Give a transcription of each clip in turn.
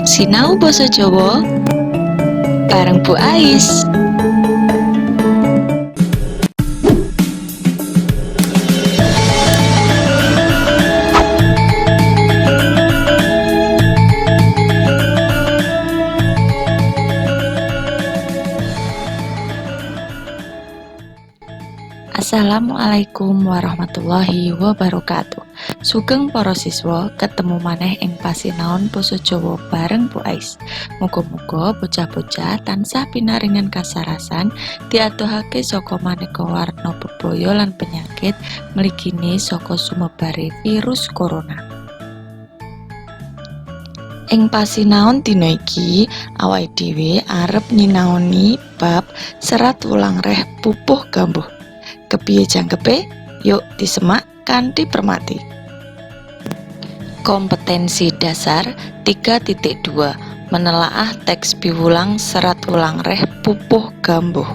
Sinau Basa Jawa bareng Bu Ais. Assalamualaikum warahmatullahi wabarakatuh. Sugeng para siswa, ketemu maneh ing pasinaon basa Jawa bareng Bu Ais. Muga-muga bocah-bocah tansah pinaringan kasarasan diadohake saka maneka warna bebaya lan penyakit mligine saka sumebare virus corona. Ing pasinaon dina iki, awake dhewe arep nyinaoni bab Serat Wulangreh Pupuh Gambuh. Kepiye jangkepe? Yuk disemak kanthi permati. Kompetensi dasar 3.2 menelaah teks piwulang Serat Wulangreh Pupuh Gambuh.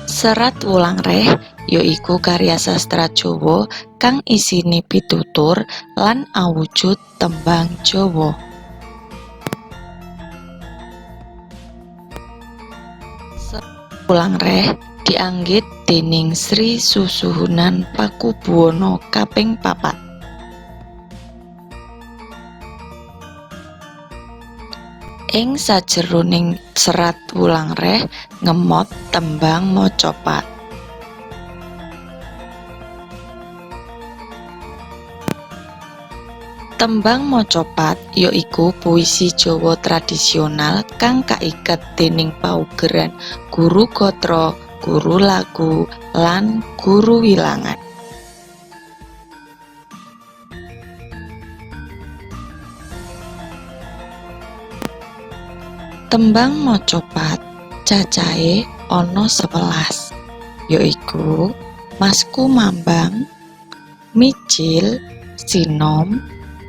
Serat Wulangreh yaiku karya sastra Jawa kang isine pitutur lan awujud tembang Jawa. Wulangreh dianggit dening Sri Susuhunan Pakubuwana kaping papat. Ing sajeroning Serat Wulangreh ngemot tembang macapat. Tembang macapat yaiku puisi Jawa tradisional kang kaiket dening paugeran guru gatra, guru lagu, lan guru wilangan. Tembang macapat cacahe ana 11, yaiku Masku Mambang, Mijil, Sinom,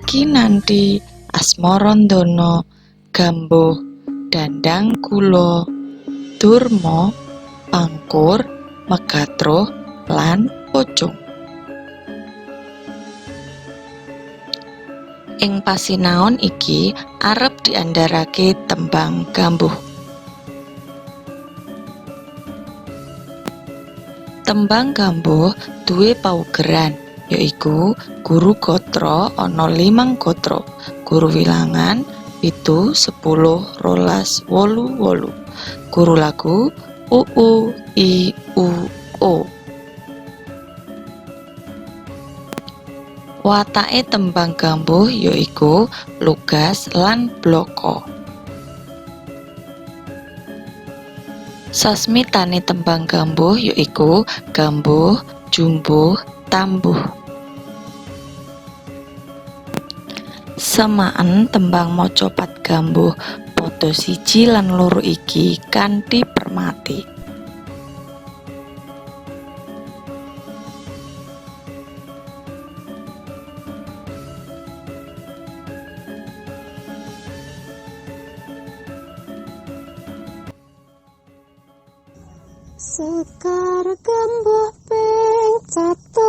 Kinanthi, Asmarandana, Gambuh, Dandang Gula, Durma, Pangkur, Megatruh, lan Pocung. Ing pasinaon iki arep diandharake tembang Gambuh. Tembang Gambuh duwe paugeran, yaiku guru gatra ana 5 gatra, guru wilangan 7, 10, 12, 8, 8, guru lagu U, U, I, U, O. Watake tembang Gambuh yaiku lugas lan blaka. Sasmitane tembang Gambuh yaiku gambuh, jumbuh, tambuh. Semaken tembang macapat Gambuh padha 1 lan 2 iki kanthi permati. Sekar gambuh ping catur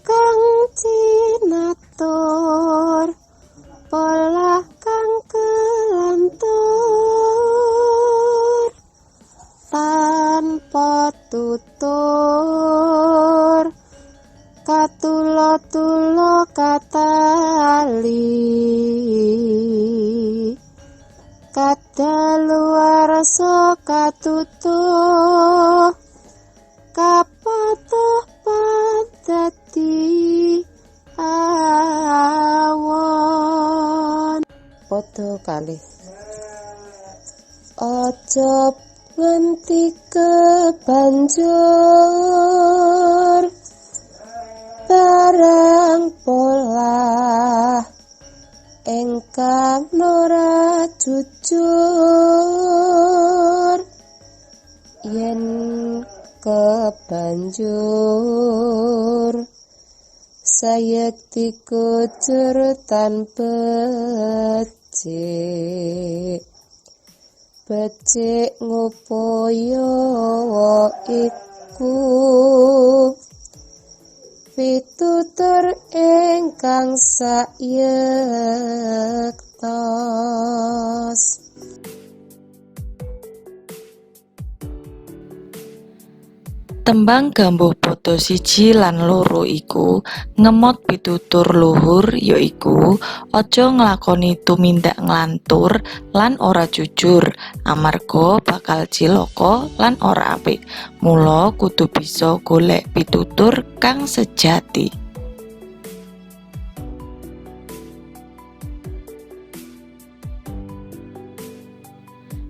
kang cinatur polah kang kelantur tanpa tutur katula-tula katali kadaluwarsa katutuh kapatuh padati awon. Padha kalih aja nganti kebanjur barang polah engkang ora jujur yen kebanjur sayekti kucur tanpa becik becik ngupaya iku. kang sayektos. Tembang Gambuh Pada 1 lan 2 iku ngemot pitutur luhur, yaiku aja nglakoni tumindak nglantur lan ora jujur amarga bakal cilaka lan ora apik. Mula kudu bisa golek pitutur kang sejati.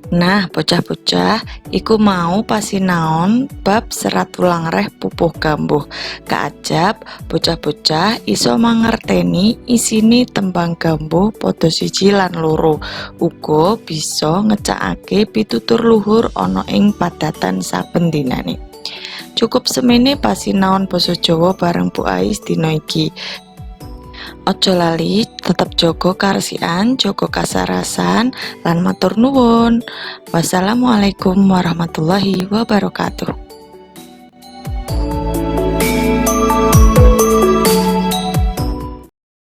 Nah, bocah-bocah, iku mau pasinaon bab Serat Wulangreh Pupuh Gambuh. Kaajab bocah-bocah iso mangerteni isine tembang Gambuh Pada 1 lan 2. Uga bisa ngecakake pitutur luhur ana ing padatan saben dinane. Cukup semene pasinaon basa Jawa bareng Bu Ais dina iki. Aja lali tetep jaga karesikan, jaga kasarasan, lan matur nuwun. Wassalamualaikum warahmatullahi wabarakatuh.